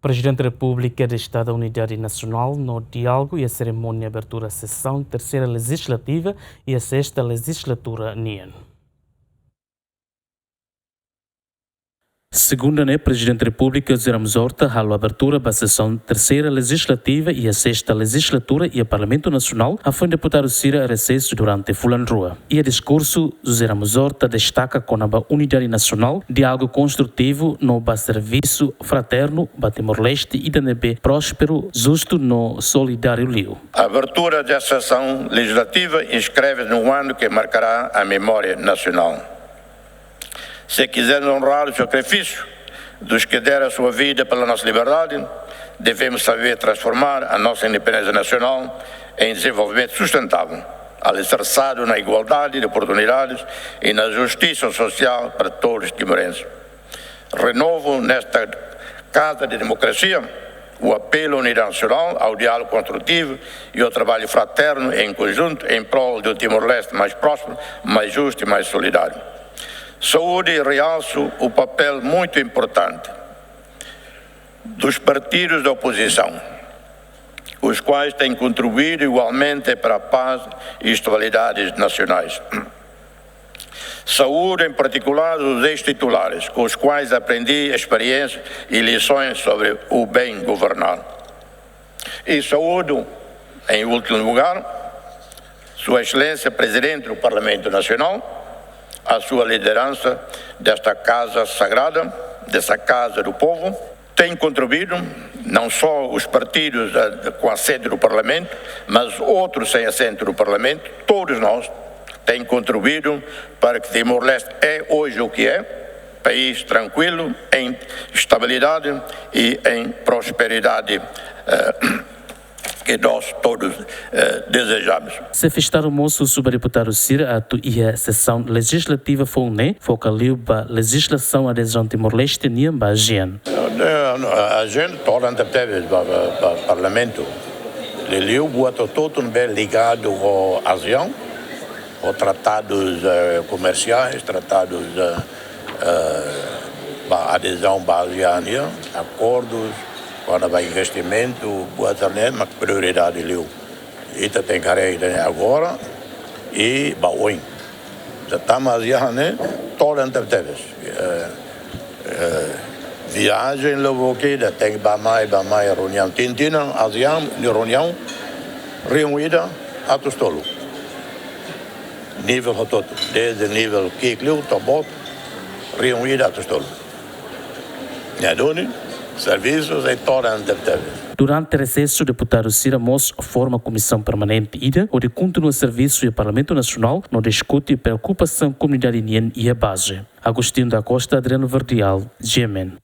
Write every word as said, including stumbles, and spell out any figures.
Prezidente Repúblika destaka unidade nasionál no diálogu iha serimónia abertura sesaun terseira lejizlativa iha sesta lejizlatura nian. Segunda ne'e, Prezidente Repúblika José Ramos Horta halo abertura ba sesaun terseira lejizlativa iha sesta lejizlatura iha Parlamentu Nasionál, hafoin deputadu sira resesu durante fulan rua. Iha diskursu, José Ramos Horta destaka kona-ba unidade nasionál, diálogu konstrutivu no ba servisu fraternu ba Timor-Leste ida ne'ebé prósperu, justu no solidáriu liu. A abertura da sessão legislativa inscreve-se num ano que marcará a memória nacional. Se quisermos honrar o sacrifício dos que deram a sua vida pela nossa liberdade, devemos saber transformar a nossa independência nacional em desenvolvimento sustentável, alicerçado na igualdade de oportunidades e na justiça social para todos os timorenses. Renovo nesta Casa de Democracia o apelo à unidade nacional, ao diálogo construtivo e ao trabalho fraterno em conjunto em prol de um Timor-Leste mais próspero, mais justo e mais solidário. Saúdo e realço o papel muito importante dos partidos da oposição, os quais têm contribuído igualmente para a paz e estabilidade nacionais. Saúdo, em particular, os ex-titulares, com os quais aprendi experiências e lições sobre o bem governar. E saúdo, em último lugar, Sua Excelência Presidente do Parlamento Nacional, a sua liderança desta casa sagrada, dessa Casa do Povo, tem contribuído, não só os partidos, eh, com assento no Parlamento, mas outros sem assento no Parlamento, todos nós, têm contribuído para que Timor-Leste é hoje o que é, país tranquilo, em estabilidade e em prosperidade, eh, que nós todos, eh, desejamos. Xefe Estadu mós husu ba deputadu sira atu iha sesaun lejizlativa foun ne'e foka liu ba lejizlasaun adezaun Timor-Leste nian ba ASEAN. Eh, a gente tolerante tebes ba, ba, ba Parlamentu. Liuliu buat hotu-hotu ne'ebé ligadu ho ASEAN, ho tratadus, eh, komersiais, tratadus, eh, eh, ba adezaun ba ASEAN nian, akordus, kona-ba investimentu, buat sira-ne'e mak prioridade liu. Ita tenke haree ida-ne'e agora i ba oin. Ita tama ASEAN ne'e tolerante tebes. Eh, eh, viajen lubuk ida, tenke bá-mai, bá-mai, reuniaun. Tinan-tinan ASEAN nia reuniaun, rihun ida atus tolu. Nivel hotu-hotu, dezde nivel ki'ik liu to'o boot, rihun ida atus tolu. Ne'e duni, servisu sei tolerante tebes. Durante resesu, deputadu sira mós forma komisaun permanente ida hodi kontinua servisu iha Parlamentu Nasionál no diskute preokupasaun komunidade nian iha baze. Agostinho da Costa, Adriano Verdial, GMN.